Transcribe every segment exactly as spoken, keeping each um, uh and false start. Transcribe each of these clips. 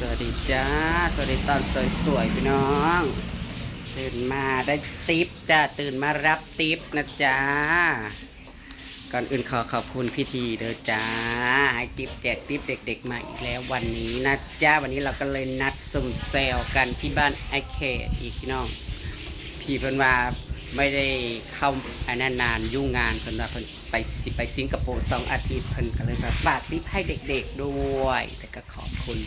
สวัสดีจ้า สวัสดีตอนสวยๆพี่น้อง ตื่นมาได้ติ๊บจ้า ตื่นมารับติ๊บนะจ้า ก่อนอื่นขอขอบคุณพี่ทีเด้อจ้า ให้ติ๊บแจกติ๊บเด็กๆมาอีกแล้ววันนี้นะจ้า วันนี้เราก็เลยนัดซุ่มแซวกันที่บ้านไอ้แขกอีกพี่น้อง พี่เพิ่นว่าไม่ได้เข้าอันนั้นนาน ยุ่งงาน เพิ่นว่าเพิ่นไปสิไปสิงคโปร์สองอาทิตย์ เพิ่นก็เลยฝากติ๊บให้เด็กๆด้วย แต่ก็ขอบคุณ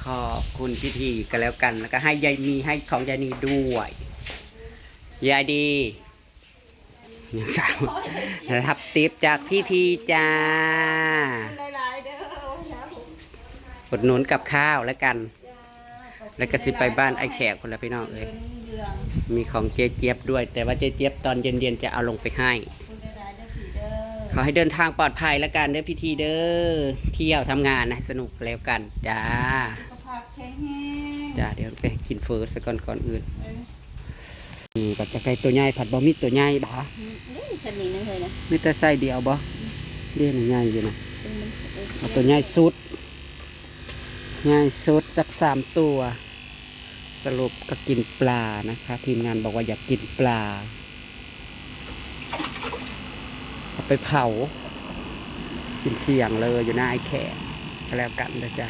ขอบคุณพี่ทีก็แล้วกัน แล้วก็ให้ยายนี ให้ของยายนีด้วย ยายดี ยังสาว รับติ๊บจากพี่ทีจ้า หลายๆเด้อ อุดหนุนกับข้าวแล้วกัน แล้วก็สิไปบ้านไอ้แขกคนละพี่น้องเอ้ย มีของเจ๊เจี๊ยบด้วย แต่ว่าเจ๊เจี๊ยบตอนเย็นๆจะเอาลงไปให้ ขอให้เดินทางปลอดภัยแล้วกันเด้อพี่ทีเด้อ เที่ยวทำงานนะ สนุกแล้วกันจ้า สุขภาพแข็งแรง จ้า เดี๋ยวไปกินเฟอซะก่อน ก่อนอื่น เออ อืม ก็จะไก่ตัวใหญ่ ผัดบ่มีตัวใหญ่บ่ อืม นี่ฉันนี่นึงเลยนะ มีแต่ไส้เดียวบ่ เด่นใหญ่อยู่นะ เป็นมันเออ เอาตัวใหญ่สุด ใหญ่สุดจักสามตัว สรุปก็กินปลานะคะ ทีมงานบอกว่าอยากกินปลา เอาไปเผา กินเที่ยงเลยอยู่หน้าไอ้แขกก็แล้วกันเด้อจ้ะ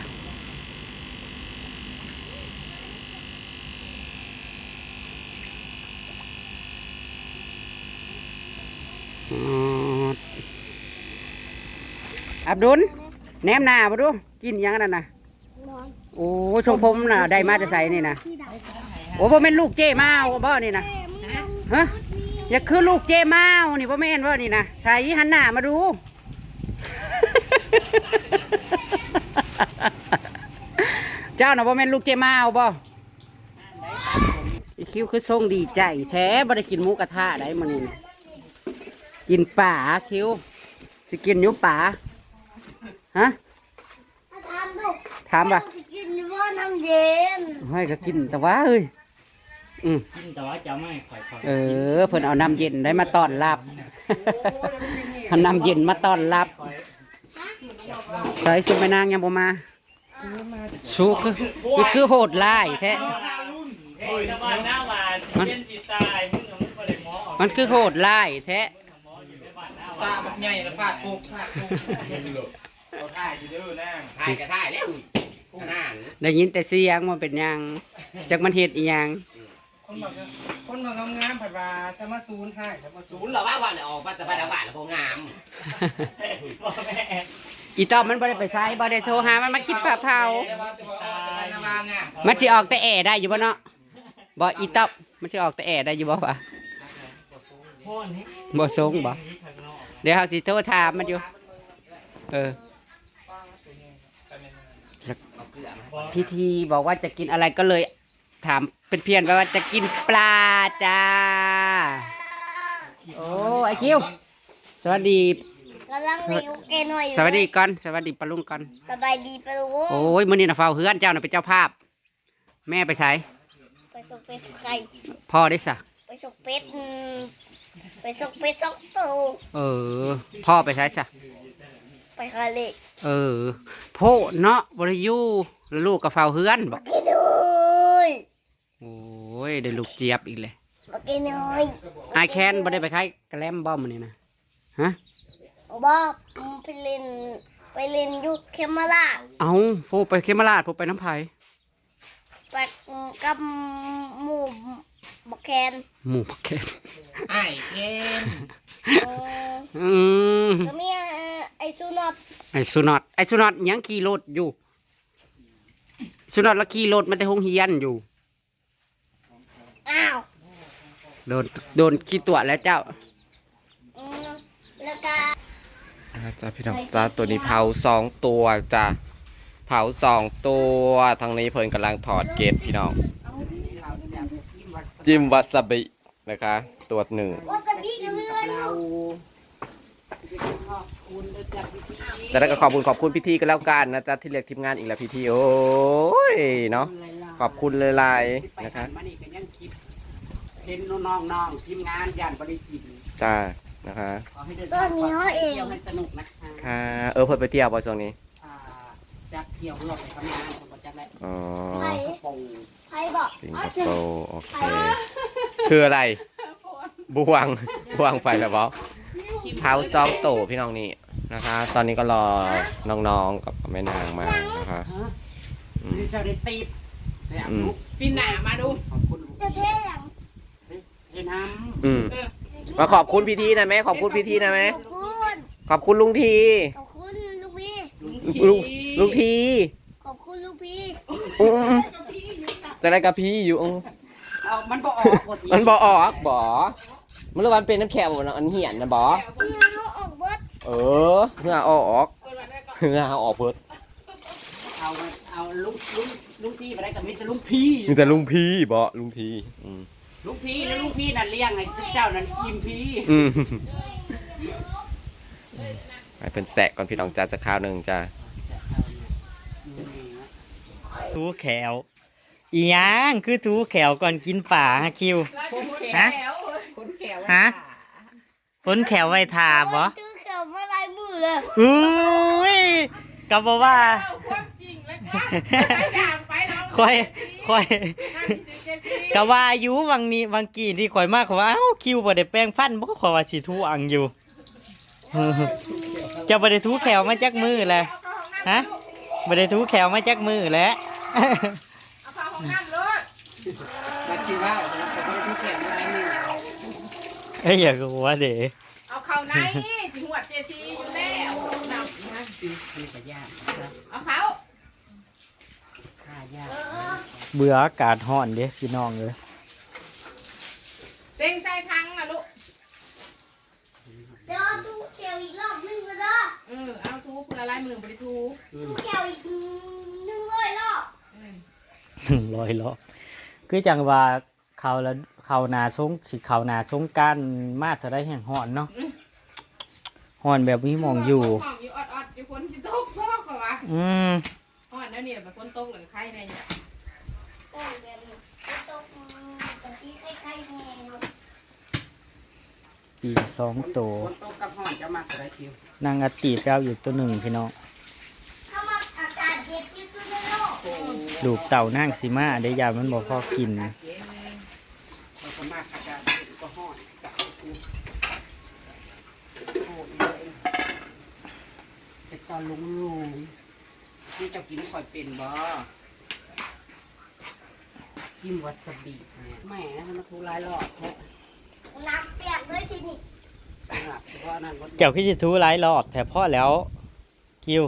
อ๋อ อับดุล แนมหน้ามาดู กินหยังอันนั้นนะ โอ้ ทรงผมน่ะ ได้มาแต่ไสนี่นะ โอ้ บ่แม่นลูกเจ้มาวบ่นี่นะ ฮะ อย่าคือลูกเจ้มาวนี่ บ่แม่นบ่นี่นะ ไส หันหน้ามาดู เจ้าน่ะบ่แม่นลูกเจ้มาวบ่ อีคิวคือทรงดีใจแท้ บ่ได้กินหมูกระทะได้มื้อนี้นะ กินปลาคิว สิกินอยู่ปลา ฮะ ถามดู ถามว่า เจ้าสิกินอยู่บ่น้ำเย็น ให้ก็กินแต่ว่าเอ้ย อืม กินแต่ว่าจะไม่ค่อยๆ เออ เพิ่นเอาน้ำเย็นได้มาต้อนรับ เอาน้ำเย็นมาต้อนรับ ใส่ซุปแม่นางยังบ่มา สู้คือ คือ คือโหดร้ายแท้ เฮ้ย มัน มันคือโหดร้ายแท้ ตาบักใหญ่ละฟาดปุ๊กฟาดปุ๊ก เขาถ่ายอยู่เด้อนาง ถ่ายก็ถ่ายแล้ว อาหาร ได้ยินแต่เสียง มันเป็นหยัง จักมันเฮ็ดอีหยัง คนบอกว่า คนบอกงามๆ ผัดว่าสมาซูนให้สมาซูน ศูนย์เหรอวะ วันออกมาแต่บ้านบ้านแล้วพวกงาม อีตอบมันบ่ได้ไปไส บ่ได้โทรหามันมากินปลาเผา มันสิออกแต่แอได้อยู่บ่เนาะ บ่อีตอบ มันสิออกแต่แอได้อยู่บ่วะ บ่ส่งบ่ เดี๋ยวเฮาสิโทรถามมันอยู่ เออ แล้วพี่ทีบอกว่าจะกินอะไรก็เลยถามเป็นเพียงว่าจะกินปลาจ้า โอ้ ไอ้คิว สวัสดี กำลัง สวัส หิวแกหน่อยอยู่ สวัสดีก่อน สวัสดีป้าลุงก่อน สบายดีป้าลุง โอ้ย มื้อนี้น่ะเฝ้าเฮือน เจ้าน่ะเป็นเจ้าภาพ แม่ไปไส ไปส่งเป็ดไข่ พ่อได้สะ ไปส่งเป็ด อืม ไปส่งเป็ดสองตัว เออ พ่อไปไสสะ ไปขายเหล็ก เออ โพดเนาะ บ่ได้อยู่ แล้วลูกก็เฝ้าเฮือนบ่ บักเกน้อย โอ้ย ได้ลูกเจี๊ยบอีกเลย บักเกน้อย อ้ายแคนบ่ได้ไปขายกะแลมบ่มื้อนี้นะ ฮะ บ่ อืม ไปเล่น ไปเล่นอยู่เขมราช เอ้า โพดไปเขมราช โพดไปนำไผ ไป อืม กับหมู่บักแคน หมู่บักแคน อ้ายแคน เออ อืม ก็มี เอ่อ ไอ้สุนอด ไอ้สุนอด ไอ้สุนอดยังขี่รถอยู่ สุนอดแล้วขี่รถมาแต่โรงเรียนอยู่ อ้าว โดน โดนขี้ตั๋วแล้วเจ้า อืม แล้วก็ อ่าจ้าพี่น้องจ้า ตัวนี้เผาสองตัวจ้า เผาสองตัว ทางนี้เพิ่นกำลังถอดเกล็ดพี่น้อง จิ้มวาซาบินะคะ ตัวหนึ่ง วาซาบิก็เหลืออยู่ จะได้ก็ขอบคุณขอบคุณพี่ทีก็แล้วกันนะจ๊ะ ที่เรียกทีมงานอีกแล้วพี่ที โอ้ยเนาะ ขอบคุณหลายๆนะคะ มานี่ก็ยังคิดเห็นน้องๆทีมงานย่านบ่ได้กิน จ้า นะคะ ขอให้เดินทางปลอดภัย ส่วนนี้เขาเอง เที่ยวให้สนุกนะคะ ค่ะ เออ เพิ่นไปเที่ยวบ่ช่วงนี้ อ่า จักเที่ยวรอบไหนเขามาผมก็จักแล้ว อ๋อ ไผ กระโปรง ไผบอก สิงคโปร์โอเค คืออะไรบ่วงบ่วงไปแล้วบอเท้าซองโตพี่น้องนี่นะคะ ตอนนี้ก็รอน้องๆกับแม่นางมานะคะ ฮะนี่เจ้าได้ตีบแบบ อืม ลูก ปีหน้ามาดู ขอบคุณ จะเท่หลัง เห็นน้ อืม เออ มาขอบคุณพี่ทีนะแม่ขอบคุณพี่ทีนะแม่ ขอบคุณ ขอบคุณลุงที ขอบคุณลูกพี่ ำลุง ลุงลุงที ขอบคุณลูกพี่ อืมจะได้กับพี่อยู่อืม เอามันบอกออกหมด มันบอออกบอมันเรียกว่าเป็นน้ำแข็งบ่เนาะอันเหียนนะบอ เพื่อเขาออกเบิด เออเพื่อเอาออก เปิดวันแรกก็ เพื่อเอาออกเบิด เอาเอาลุงลุงลุงพี่มาได้กับมิสเตอร์ลุงพี่ มีแต่ลุงพีบอลุงพีอืม ลุงพี่แล้วลุงพี่นั่นเลี้ยงไอ้เจ้านั่นอิ่มพี่ อืมให้เป็นแสะก่อนพี่น้องจ้าจะข้าวหนึ่งจ้าทูแขวอีหยังคือทูแขวก่อนกินป่าฮะคิว แล้วคนแขวคนแขว ฮะ คนแขวไว้ทาบอ ซื้อเขียวมาลายมือเลย อุ้ยก็บอกว่า เอาความจริงแล้วจ้ะอย่างไปเรา ค่อยค่อย นั่งกินเจซี ก็ว่าอยู่วังนี้วังกี้ที่ข่อยมาข่อยว่าเอ้าคิวบ่ได้แปรงฟันบ่ข่อยว่าสิทูอังอยู่ เจ้าบ่ได้ทูแขวมาจักมือแหละฮะบ่ได้ทูแขวมาจักมือแหละ เอาเข้าห้องน้ำรถ มาชีว่าจะไม่ได้ทุกแข่งอะไรนี่ เอ้ยอย่ากลัวเด้ เอาเข้าในสิหัวเจซีอยู่แล้วนำนะ คือคือกับย่าง เอาเข้า ข้าย่าง เบื่ออากาศร้อนเด้พี่น้องเอ้ย เต็งใส่ถังนะลูก เดี๋ยวเอาตู้เขียวอีกรอบนึงก็ได้ เออเอาทูเพื่อลายมือบริทู ตู้เขียวอีกหนึ่งร้อยรอบ อืม หนึ่งร้อยรอบคือจังว่าเขาละเขาหนาสงสิเขาหนาสงกรานต์มาเท่าใดแห่งฮ้อนเนาะฮ้อนแบบมีหม่องอยู่ ห้องอยู่ออดๆอยู่ฝนสิตกพ่อเขาว่า อืม ฮ้อนแล้วเนี่ยแบบฝนตกหรือไข้ในเนี่ย โอ้ยแบบนี้ตกกะทิไข่ไข่แห้งเนาะ ปีกสองโต คนโตกับห่อนจะมากอะไรคิว นางอาตีดเอาอีกตัวหนึ่งพี่น้อง ถ้ามาอากาศเย็นที่สุดในโลก ลูกเต่านางสิมาได้ยามันบ่พอกิน เราก็มากอาจารย์ก็ห่อนกับคุณโอ้ยเป็นตอนลุงลุงนี่เจ้ากินข่อยเป็นบ่กินวาซาบิเนี่ยแหมมาทุรายหลอดแท้ น้ำเปียกด้วยทีนี้ หนักเฉพาะนั่นก็ เจ้าคือสิทูหลายรอบแท้พอแล้วคิว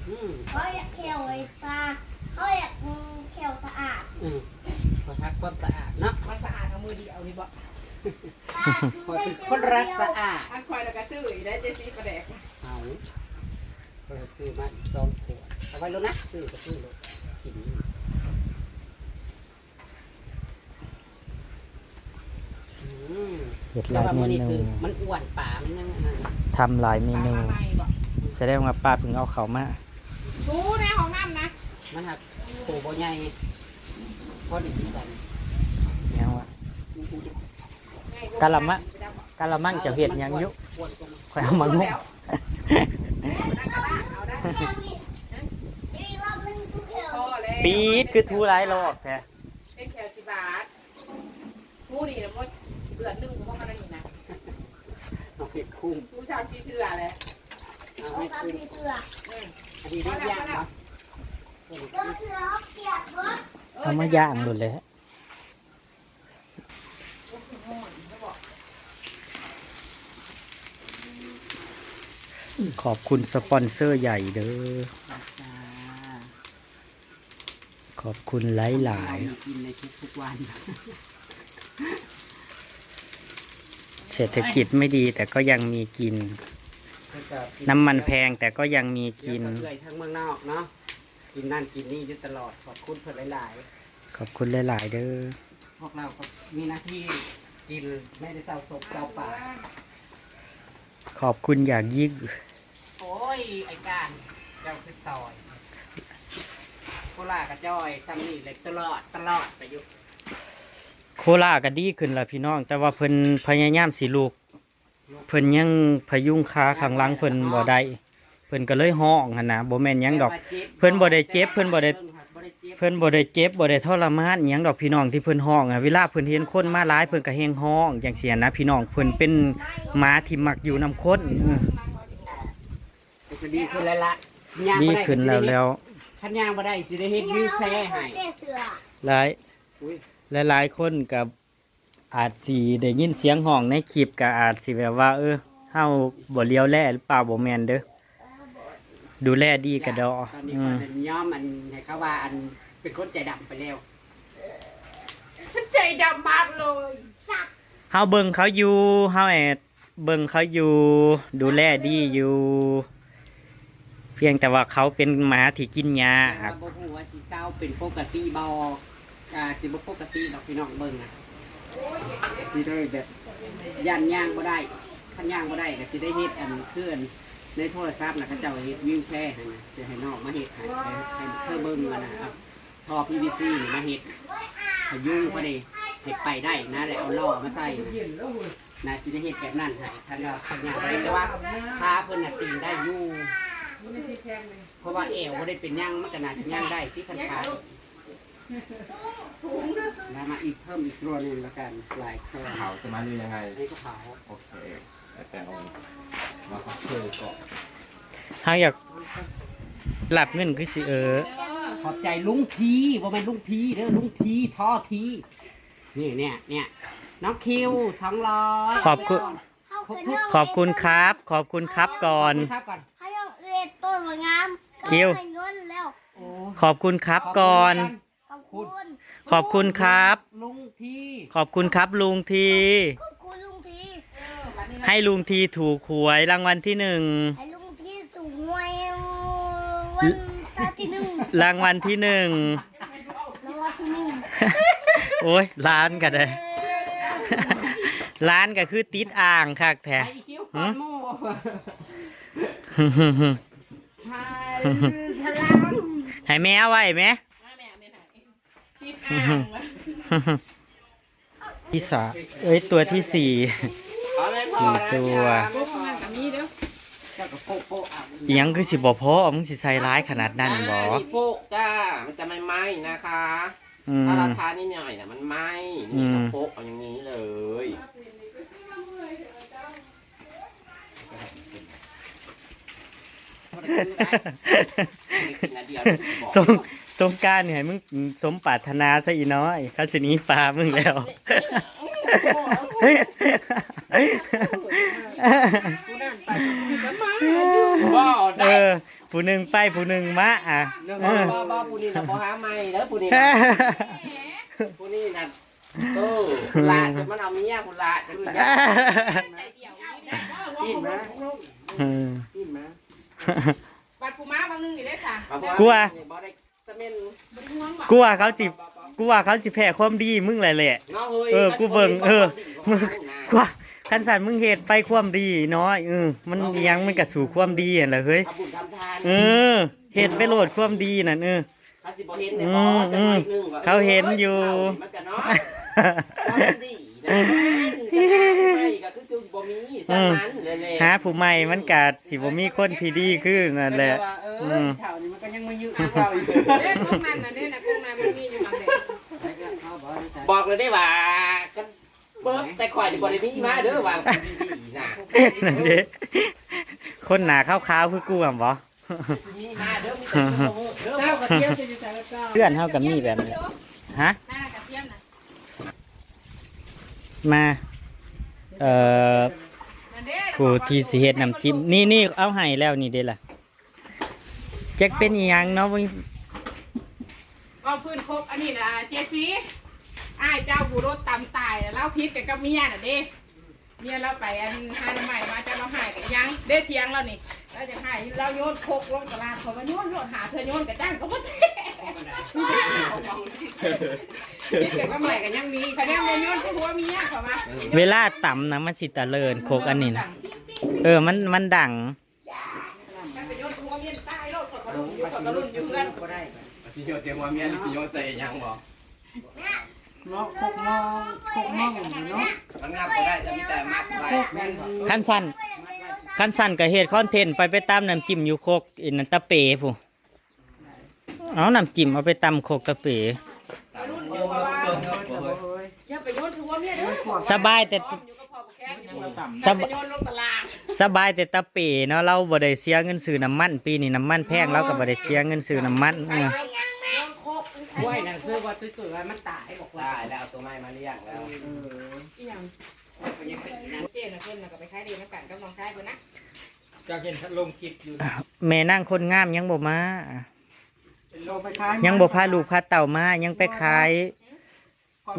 อืม เขาอยากเขียวไอ้ปลาเขาอยากเขียวสะอาด อืมขอทักความสะอาดเนาะ มาสะอาดเอามือเดียวนี่บ่ ปลา ข่อยเป็นคนรักสะอาด อันคอยแล้วก็ซื้ออีกได้เจซีประแดก เอาเออซื้อมาอีกสองขวดเอาไว้แล้วนะซื้อก็ซื้อเลยกินอืม เฮ็ดหลายเมนู แต่ว่ามื้อนี้คือมันอ้วนปลามันยังอันนั้นน่ะ ทำหลายเมนู ปลาใหม่บ่ แสดงว่าป้าเพิ่งเอาเขามา ดูในห้องน้ำนะ มันหักโตบ่ใหญ่พอดีกัน เยังวะ กะละมัง กะละมังเจ้าเฮ็ดหยังอยู่ อ้วนกว่ามัน ข่อยเอามางม อีกรอบนึงทุกเขียว พอแล้ว ปีดคือทูหลายรอบแท้ เป็นแถวสิบบาท ทูนี่นะมดเดือนหนึ่งผมว่ากันนี่นะ เอาไปคุ้ม ทูชามสี่เทื่อเลย เอา เอา ให้ ตาม คุ้ม ที่เกลือ อืม อันนี้ได้ย่างเนาะ ก็เสือเขาเปียกเบิด เอามาย่างโลดแหละ ขอบคุณสปอนเซอร์ใหญ่เด้อ จ้า ขอบคุณหลาย กินในทุกๆวัน ๆ เศรษฐกิจไม่ดีแต่ก็ยังมีกิน แล้วก็ น้ำมันแพงแต่ก็ยังมีกิน เดี๋ยวก็เอื่อยทางเมืองนอกเนาะ กินนั่นกินนี่อยู่ตลอด ขอบคุณเพิ่นหลาย ขอบคุณหลายๆเด้อ ๆ พวกเราก็มีหน้าที่กินไม่ได้เศร้าโศกเศร้าปาก ขอบคุณอย่างยิ่ง โอ้ย ไอ้การเจ้าคือซอยโคลากับจอยทำนี่เลยตลอดตลอดไปอยู่ โคลาก็ดีขึ้นแล้วพี่น้อง แต่ว่าเพิ่นพยายามสิลูก เพิ่นยังพยุงขาข้างหลังเพิ่นบ่ได้ เพิ่นก็เลยฮ้องหั่นนะ บ่แม่นหยังดอก เพิ่นบ่ได้เจ็บ เพิ่นบ่ได้ เพิ่นบ่ได้เจ็บ บ่ได้ทรมานหยังดอกพี่น้อง ที่เพิ่นฮ้องอะ เวลาเพิ่นเห็นคนมาหลาย เพิ่นก็แฮ่งฮ้องจั่งซี้นะพี่น้อง เพิ่นเป็นหมาที่มักอยู่นำคน อือ ก็ดีขึ้นแล้วละ ย่างบ่ได้ ดีขึ้นแล้ว ก็สิได้เฮ็ด แล้ว คันย่างบ่ได้สิได้เฮ็ดวีลแชร์ให้ หลาย อุ๊ย หลายๆคนก็อาจสิได้ยินเสียงฮ้องในคลิป ก็อาจสิแบบว่า เออ เฮาบ่เหลียวแลหรือเปล่า บ่แม่นเด้อ ดูแลดีกะดอ ตอนนี้ อืม ข้อยนั้นยอมอันให้เขาว่าอันเป็นคนใจดำไปแล้ว ฉันใจดำมากเลย เฮาเบิ่งเขาอยู่ เฮาแอบเบิ่งเขาอยู่ ดูแลดีอยู่ เพียงแต่ว่าเขาเป็นหมาที่กินหญ้า แต่ว่าบ่ฮู้ว่าสิเซาเป็นปกติบ่ ก็สิบ่ปกติดอกพี่น้องเบิ่งนะ สิได้แบบย่านย่างบ่ได้ คันย่างบ่ได้ก็สิได้เฮ็ดอันคืออันในโทรศัพท์น่ะ เขาเจ้าเฮ็ดวีลแชร์ให้นะ สิให้น้องมาเฮ็ดให้ ให้ ให้เธอเบิ่งว่านะ เอาท่อ พีวีซี นี่มาเฮ็ดพยุงพอดี ให้ไปได้นะ แล้วเอาล้อมาใส่นะ น่าสิได้เฮ็ดแบบนั้นให้ คันว่าคันย่างบ่ได้ แต่ว่าขาเพิ่นน่ะตีได้อยู่ เพราะว่าแอวบ่ได้เป็นหยัง มันก็น่าสิย่างได้ที่คันขา แล้วมาอีกเพิ่มอีกตัวหนึ่งแล้วกัน ลายเครื่อง เผาใช่ไหมหรือยังไง อันนี้ก็เผา โอเค แต่แต่งองค์แล้วก็เคยก่อน เฮาอยากรับเงินคือสิเออ ขอบใจลุงพี บ่แม่นลุงพีเด้อ ลุงพี ท่อที นี่เนี่ยเนี่ย น้องคิว สองร้อย ขอบคุณ ขอบคุณครับ ขอบคุณครับก่อน ขอบคุณครับก่อน เขายังเรียนต้นมะงาม คิว ให้เงินแล้ว โอ้ ขอบคุณครับก่อน ขอบคุณ ขอบคุณครับ ลุงที ขอบคุณครับลุงที ขอบคุณลุงที ให้ลุงทีถูกหวยรางวัลที่หนึ่ง ให้ลุงทีถูกหวยวันที่หนึ่ง รางวัลที่หนึ่ง รางวัลที่หนึ่ง โอ้ย ล้านก็ได้ ล้านก็คือติดอ่างคักแท้ ไอ้คิ้วก้อนหมู่ ให้แม่เอาไว้ไหม มาแม่เอาแม่ให้ ติดอ่าง ที่สาม เอ้ย ตัวที่สี่ เอาแม่พอ สี่ แล้ว ตัว จ้า พวกมันก็มีเด้อ เจ้าก็โปะโปะเอา อิหยังคือสิบ่พอ มึงสิใส่ร้ายขนาดนั้นบ่ อันนี้โปะจ้า มันจะไม่ไหม้นะคะ อืม ถ้าเราทานิดหน่อยเนี่ยมันไหม้ อืม นี่เราโปะเอาอย่างนี้เลย สง สงกรานต์นี่ให้มึงสมปรารถนาซะอีน้อย เขาสิหนีปามึงแล้ว บ่ได้ เออ ผู้หนึ่งไปผู้หนึ่งมาอ่ะ บ่ บ่ บ่ ผู้นี้น่ะบ่หาใหม่เด้อ ผู้นี้น่ะ ผู้นี้น่ะ เออ ผู้ละจะมันเอาเมียผู้ละจะมันจะ ปิ่นนะ เออ ปิ่นนะ บัดผู้มาบางนึงนี่ได้ซะ เอา กลัว บ่ได้สะเม็น บ่ได้ห่วงบ่ กลัวเขาสิ กลัวเขาสิแพ้ความดีมึงแหละแหละ เนาะเฮ้ย เออ กูเบิ่ง เออ มึง กลัว คันสั่นมึงเฮ็ดไปความดีน้อย เออ มัน เนาะ อิหยังมันก็สู้ความดีหั่นแหละเฮ้ย ทำบุญทำทาน เออ เฮ็ดไปโลดความดีนั่น เออ เขาสิบ่เห็น อืม เนี่ย บ่จักหน่อยหนึ่งว่า อืม เขาเห็นอยู่ เอ้ย มันก็เนาะ มันดีนะ ไม่ก็คือจะบ่มี อืม ฉะนั้นแหละ หาผู้ใหม่มันก็สิบ่มีคนที่ดีคือนั่นแหละ แต่ว่า เออ อืม เฒ่านี่มันก็ยังมายื้อคือเก่าอยู่ เด้ กงนั้นน่ะเด้นะ กงนั้นมันมีอยู่หั่นแหละ บอกเลยได้ว่า ก็เบิดแต่ข่อยนี่บ่ได้มีมาเด้อ ว่าผู้ดีๆนะ นั่นเด้ คนหน้าขาวๆคือกูหั่นบ่ มีมาเด้อ มีแต่คนบ่ฮู้เด้อ เจ้ากระเทียมจะอยู่ใส่กระเจ้า เพื่อนเฮาก็มีแบบนี้ ฮะ หน้ากระเทียมน่ะ มา เอ่อ นั่นเด้ ผู้ที่สิเฮ็ดน้ำจิ้ม นี่ นี่ เอาให้แล้วนี่เด้ล่ะ จักเป็นอีหยังเนาะ เว้าพื้นครบ อันนี้น่ะ เจซี อ้ายเจ้าผู้รถตำตายน่ะ ลาวผิดกันกับเมียน่ะเด้ เมียลาวไปอันหาหน่อไม้มา เจ้าลาวหายกันยัง เด้เถียงลาวนี่ ลาวจะหาย ลาวโยนครกลงตลาด เขาว่าโยนโลด หาเธอโยนกระด้างก็บ่แตก ผิดกันกับใหม่กันยังมี คะแนนบ่โยนคือหัวเมียเขาว่า เวลาตำนะมันสิตะเลินครกอันนี้นะ เออ มัน มันดัง สิโยนใส่หัวเมียหรือสิโยนใส่หยังบ่ เนาะ คกหม้อ คกหม้ออยู่เนาะ มันงับบ่ได้ จะมีแต่มัดไว้ คกแม่นบ่ คันสั่น คันสั่นก็เฮ็ดคอนเทนต์ไป ไปตำน้ำจิ้มอยู่คก อีนั่นตะเปพุ้น เอาน้ำจิ้มเอาไปตำคกตะเป อย่าไปโยนถือว่าเมียเด้อ สบายแต่ สบ- โยนลงตลาด สบายแต่ตะเปเนาะ เราบ่ได้เสียเงินซื้อน้ำมัน ปีนี้น้ำมันแพง เราก็บ่ได้เสียเงินซื้อน้ำมัน เออ โอ้ย นั่นคือว่าตุ้ยๆ ว่ามันตาย บอกว่า ตายแล้ว เอาตัวใหม่มาเลี้ยงแล้ว เออ อีหยัง เจ้น่ะเพิ่นน่ะก็ไปขายดีนำกันกับน้องชายเพิ่นนะ อยากเห็นลงคลิปอยู่ แม่นางคนงามยังบ่มา ลงไปขายมัน ยังบ่พาลูกพาเต้ามา ยังไปขาย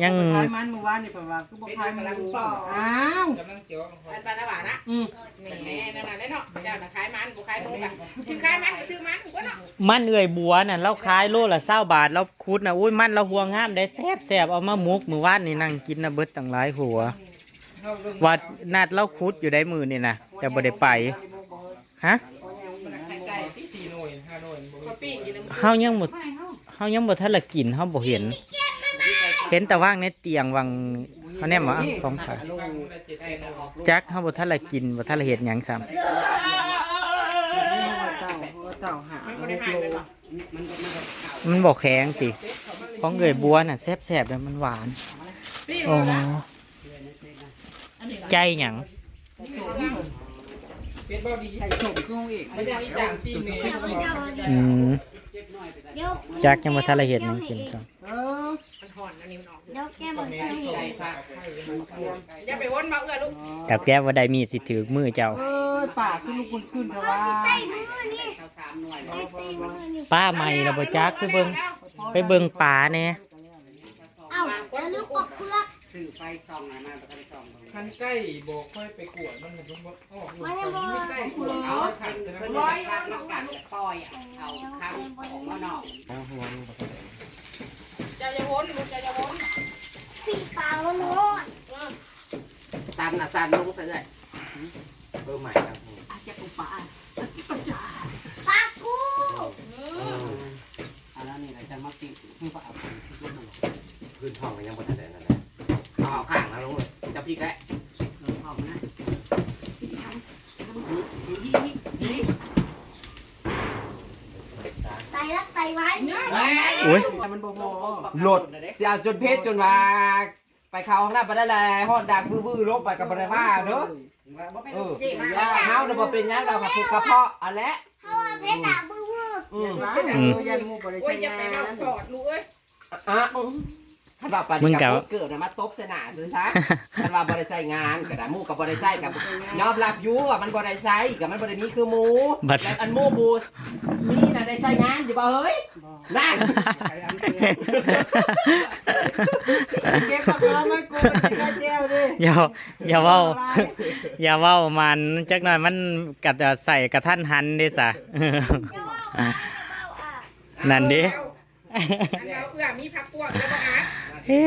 ยัง ไปขายมันมื้อวานนี่ เพิ่นว่าคือบ่ขายหมู อ้าว กำลังเจียว อันปานน้ำหวานนะ อืม แหม นั่นน่ะเนาะ เจ้าน่ะขายมัน บ่ขายหมูกะ สิขายมันก็ซื้อมันก็เนาะ มันเอื้อยบัวน่ะ เราขายโลละซาวบาท เราขุดน่ะ อุ้ย มันเราหัวงามได้ แซ่บๆ เอามาหมก มื้อวานนี่นั่งกินน่ะเบิดตั้งหลายหัว ว่านัดเราขุดอยู่ได้มื้อนี่นะ แต่บ่ได้ไป ฮะ สี่หน่วย ห้าหน่วย เฮายังบ่ เฮายังบ่ทันละกิน เฮาบ่เห็น เห็นแต่วางในเตียง วาง เขาแนมว่า อ้าว ของไผ จัก เฮาบ่ทันละกิน บ่ทันละเฮ็ดหยังซ้ำ เต่า เต่าหา มันบ่แข็งติ ของเอื้อยบัวน่ะ แซ่บๆ แล้วมันหวาน อ๋อ ใจหยัง ใส่ส้มคือของเอก มันจะมีสามสี่เมนู อืม จักยังบ่ทันละเฮ็ดหยังกินซ้ำ เออ มันห่อนอันนี้มันออก เดี๋ยวแก้มันจะมี อย่าไปวนมาเอื้อลูก แต่แก้ว่าได้มีดสิถือมือเจ้า เออ ปากคือลูกคุณขึ้นแต่ว่า ใส่มือนี่ ใส่มือนี่ ป้าใหม่แล้วบ่จัก ไปเบิ่ง ไปเบิ่งปลาแหน่ เอ้า แล้วลืมปอกเปลือก ซื้อไปซองนั้นนะ บ่ทันซองเบิ่ง คันใกล้บอกค่อยไปกวดมัน มันบ่ออกลูก มันยังบ่ มันใกล้กวด เอาขันจะ เพิ่นว่ามันกัดปล่อยอะ เอาข้างออกมานอก เอาหัวมันบ่ทันได้ เจ้าอย่าวนลูก เจ้าอย่าวน ปีกปากมันโหด เออ สั่นน่ะ สั่นลงไปเลย เบอร์ใหม่ครับ อาจจะอุปะอาจจะกระจา ปากกู เออ อันนั้นนี่เราจะมาปิ้ง เพิ่งก็เอาไปที่ต้นมัน พื้นท้องมันยังบ่ทันได้นั่นแหละ เอา เอาข้างนะลงเลย จะพลิกแล้ว เออ เอานะ นี่ นี่ นี่ ใส่แล้วใส่ไว้ เฮ้ย อุ้ย แต่มันบ่พอ หลด สิเอาจนเพชรจนว่า ไปเข้าห้องน้ำไปได้แหละ ฮอดดักวื้อๆ ลงไปกับบ่ได้ว่าเด้อ เออ เฮาน่ะบ่เป็นหยังดอก กระเพาะ กระเพาะ อันแหละ เพราะว่าเพชรดักวื้อๆ อืม อืม เออ ยันหมู่บ่ได้ โอ้ย ใช้ อย่าไป งาน เว้าสอดลูกเอ้ย อ่ะ อืม คันว่าปานนี้ มึงกะ ก็เกิดน่ะมาตบใส่หน้าซื่อซะ คันว่าบ่ได้ใช้งานก็ได้ หมู่ก็บ่ได้ใช้ ก็ยอมรับอยู่ว่ามันบ่ได้ใช้ ก็มันบ่ได้มีคือหมู่ บัด และอันหมู่ผู้มีน่ะได้ใช้งานอยู่บ่เฮ้ย นั่น เก็บผักกาดมากูกินข้าวแจ่วดิ อย่า อย่าเว้า อย่าเว้ามัน จักหน่อยมันกัดใส่กระทันหันเด้ซะ นั่นเด้ อันเราเอื้อมีผักกวดแล้วบ่อาด เฮ้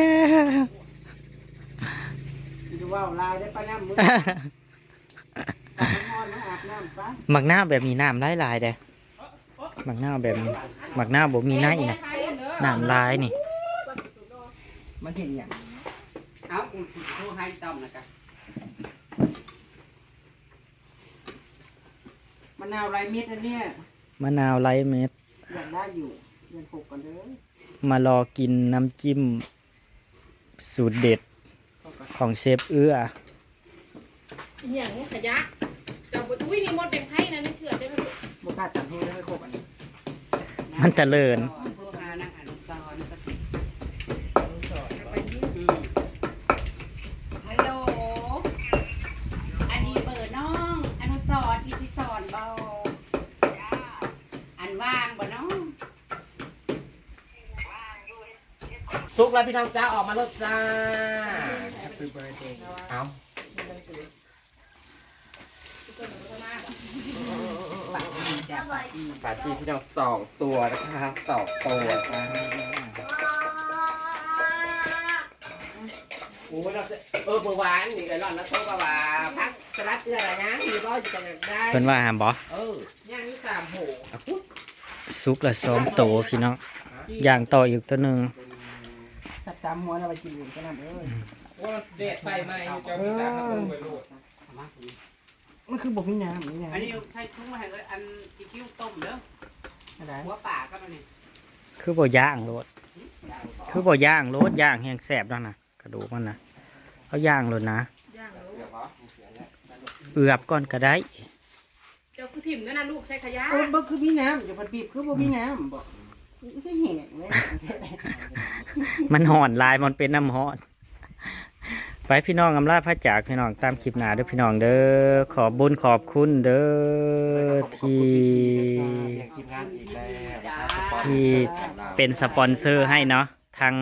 อย่าเว้าหลายได้อ ป้าน้ำมึง เอาน้ำร้อนมาอาบน้ำซะ หมากนาวแบบนี้น้ำหลายๆ เด้ หมากนาวแบบนี้ หมากนาวบ่มีในนะ น้ำหลายนี่ มันเห็นหยัง เอ้า กูสิโทรหาอีต้อมนะกะ มะนาวไร้เม็ดนะเนี่ย มะนาวไร้เม็ด เดือนได้อยู่ เดือนหกก่อนเด้อ มารอกินน้ำจิ้มสูตรเด็ดของเชฟเอื้อ อีหยังขยะ เจ้าบ่ อุ้ย นี่มดแดงไผ่นะ นี่เถื่อนเด้อลูก บ่กล้าตำแห้งแล้วไม่ครบอันนี้ มันตะเลิน โทรหานางอนุสรณ์ อืม ฮัลโหล อันนี้เบอร์น้องอนุสรณ์ อิทธิสรณ์บ่ อันว่างบ่น้อง สุกแล้วพี่น้องจ้า ออกมาแล้วจ้า Happy birthday เอา ปาร์ตี้พี่น้องสองตัวนะคะ สองตัวค่ะ โอ้ย เราจะ เออ เมื่อวานนี่ก็หล่อนแล้วโทรมาว่า ผักสลัดเอื้อละยัง มีบ่อยู่จังได้ เพิ่นว่าหามบ่ เออ ย่างอยู่สามโห อ่ะพุทธ สุกละสองโตพี่น้อง ย่างต่ออีกตัวหนึ่ง ตัดตามหัวเราไปกินเองก็นั่นเอ้ย ว่ามันแดดไฟไหม้อยู่เจ้ามีการมาลงไปโหลด เอามา มันคือบ่มีน้ำนี่ไง อันนี้ใส่ถุงมาให้เลย อันที่คิ้วต้มเด้อ อะไร หัวปลากับอันนี้ คือบ่ย่างโลด คือบ่ย่างโลด ย่างแฮงแซ่บแล้วนะ กระดูกมันนะ เอาย่างโลดนะ ย่างแล้ว เอือบก่อนก็ได้ เจ้าคือถิ่มนั่นนะลูก ใส่ขยะ เออบ่คือมีน้ำ อย่าพัดบีบ คือบ่มีน้ำบ่ มันคือแห้งเลย มันฮ้อนหลาย มันเป็นน้ำฮ้อน ไปพี่น้อง อำลาพระจากพี่น้อง ตามคลิปหน้าเด้อพี่น้องเด้อ ขอบบุญขอบคุณเด้อ ที่ ทีมงานอีกแล้วนะครับ ที่เป็นสปอนเซอร์ให้เนาะ ทั้ง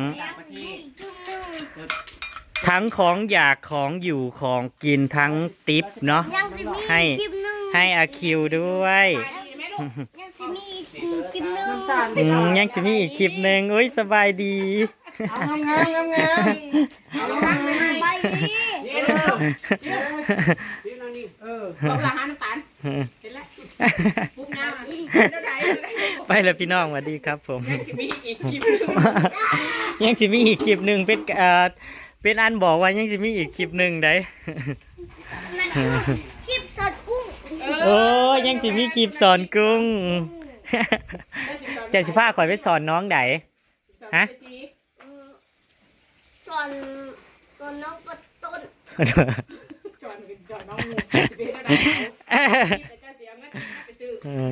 ทั้งของอยากของอยู่ของกินทั้งติปเนาะ ยังสิมี ให้ คลิปหนึ่ง ให้อาคิวด้วย ยังสิมีอีกคลิปหนึ่ง อืม ยังสิมีอีกคลิปหนึ่ง อุ้ย สบายดี เอางามๆ งามๆ เอางามๆ ไปดี เดี๋ยวเดี๋ยวเดี๋ยวเดี๋ยวนั่งนี่ เออ บอกลาหาน้ำตาล เห็นแล้ว ปุ๊บงามอันนี้ เดี๋ยวไหน ไปแล้วพี่น้อง สวัสดีครับผม ยังสิมีอีกคลิปหนึ่ง ยังสิมีอีกคลิปหนึ่ง เป็น เอ่อ เป็นอันบอกว่ายังสิมีอีกคลิปหนึ่งได้ นั่นคือคลิปสอนกุ้ง เออ โอ้ย ยังสิมีคลิปสอนกุ้ง เจ้าสิพาข่อยไปสอนน้องใด ฮะ อืม สอน สอนน้องกระต้น สอน สอนน้องงู สิไปเฮ็ดอะไรเอา เจ้าสิเอาเงินไปซื้อ เออ